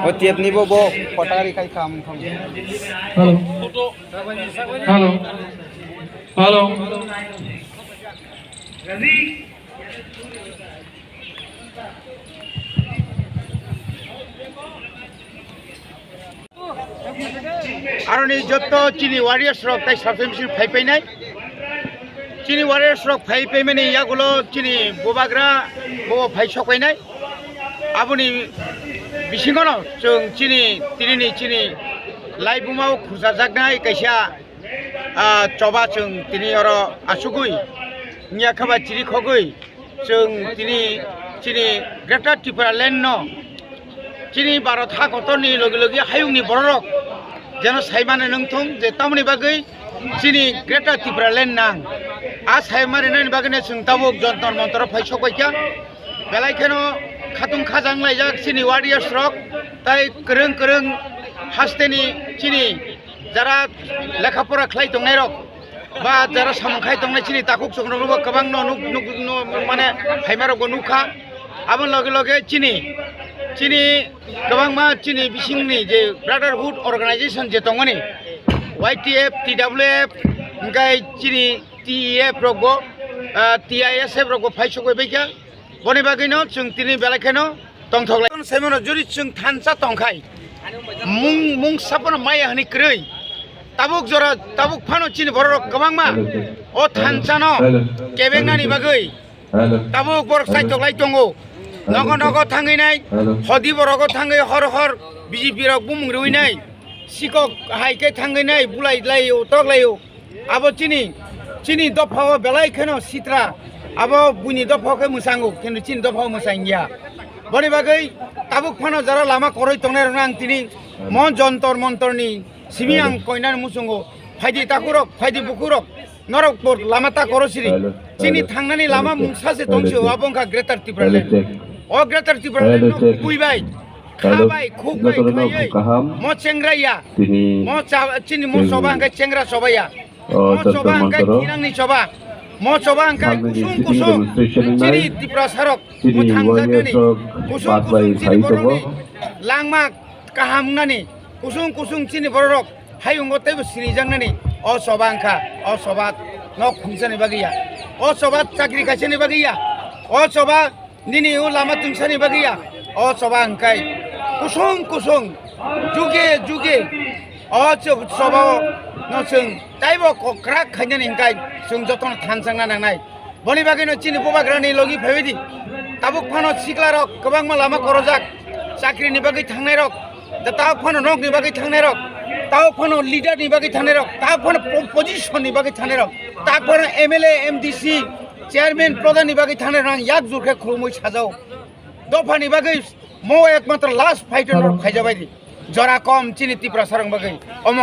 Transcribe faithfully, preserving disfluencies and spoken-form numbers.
O T F ni bo, bo kotari khai kham kham. Hello. Hello. Hello. Aroni jotto chini warriors rok tai subscription phai painai. Chini warriors rok phai paimani yagulo chini bubagra bo phai sok painai. Aboni bisingono chwng chini tinini chini laibuma o khurchajaknai kaisa, ah, choba chwng tini oro asugwi wngya khe ba chiri khogwi chwng tini chini Greater Tripura Land no chini Bharat ha kotorni logi logi hayungni bororok jeno saimani nungthung je tamoni bagwi chini Greater Tripura Land nang. A saimani nani bagwino chwng tabuk Jontor Montor phai sok paikha. Belai kheno khatung khajang laijak chini warriors rok, tai kwrwng kwrwng hasteni chini jara lekha pora khlai tongnai rok ba jara samung khai tongnai chini takhuk chuknokrok bo kwbangno nuk, nuk, nuk, mane phaima rokbo nukha. Aboni loge loge chini, chini kwbangma chini bisingni je brotherhood organization je tongmani Y T F, T W F, hingkai chini T E F rokbo, ah, T I S F rokbo phai sokbai baikha. Boni bagwino chwng tini belai kheno tongthok lai. Saimano jori chwng thansa tongkhai. Mung, mung sapono maya hwnwi kwrwi. Tabuk jora, tabuk phano chini bororok kwbangma o thansano kebengnani bagwi. Tabuk borok saitok lai tongo. Nogo nogo thangwi nai, hodi borogo thangwi hor hor B J P rok bumung rwi nai. Sikok hai khe thangwi nai, bulai laio, tok laio. Abo chini, chini dophao belai kheno sitra. Abo buini dophao khe mwsango, kintu chini dophao mwsang ya. Boni bagwi tabuk phano jara lama koroi tongnai rokno ang tini mo Jontor Montorni simi ang koinani muchungo. Phaidi takhurok, phaidi bukhurok, norok bo lama ta koro siri. Chini thangnani lama mungsa se tongsi o, abo wngkha Greater Tripura Land. O Greater Tripura Land no kubui bai, kha bai, khuk bai khaiwi mo chengra ya. Mo cha-, chini mo soba hwnkhe chengra soba ya. Mo soba hwnkhe thinangni soba. Mo soba hwnkhe kusung kusung chini Tiprasarok mo thangjaknani. Kusung kusung chini borokni langma kaham wngnani. Kusung kusung chini bororok hayungo teibo sinijaknani. O soba wngkha, o soba nok khungsani bagwi ya. O soba chakri kaisani bagwi ya. O soba nini o lama tungsani bagwi ya. O soba hwnkhe kusung kusung, juge juge o cho-, soba o no chwng taibo kokrak khainani hwnkhe chwng jotono thansa wngna nangnai. Boni bagwino chini bubagrani logi phaibaidi. Tabuk phano siklarok kwbangma lama korojak. Chakrini bagwi thangnairok, tabuk phano nokni bagwi thangnairok, tabuk phano leaderni bagwi thangnairok, tabuk phano po-, position ni bagwi thangnairok, tabuk phano M L A, M D C, chairman, pradhan ni bagwi thangnairok ang yak jur khe khulumui sajao. Dophani bagwi mo ekmatro last fight rok khaijabaidi. Jora kom chini Tiprasarok bagwi. Omo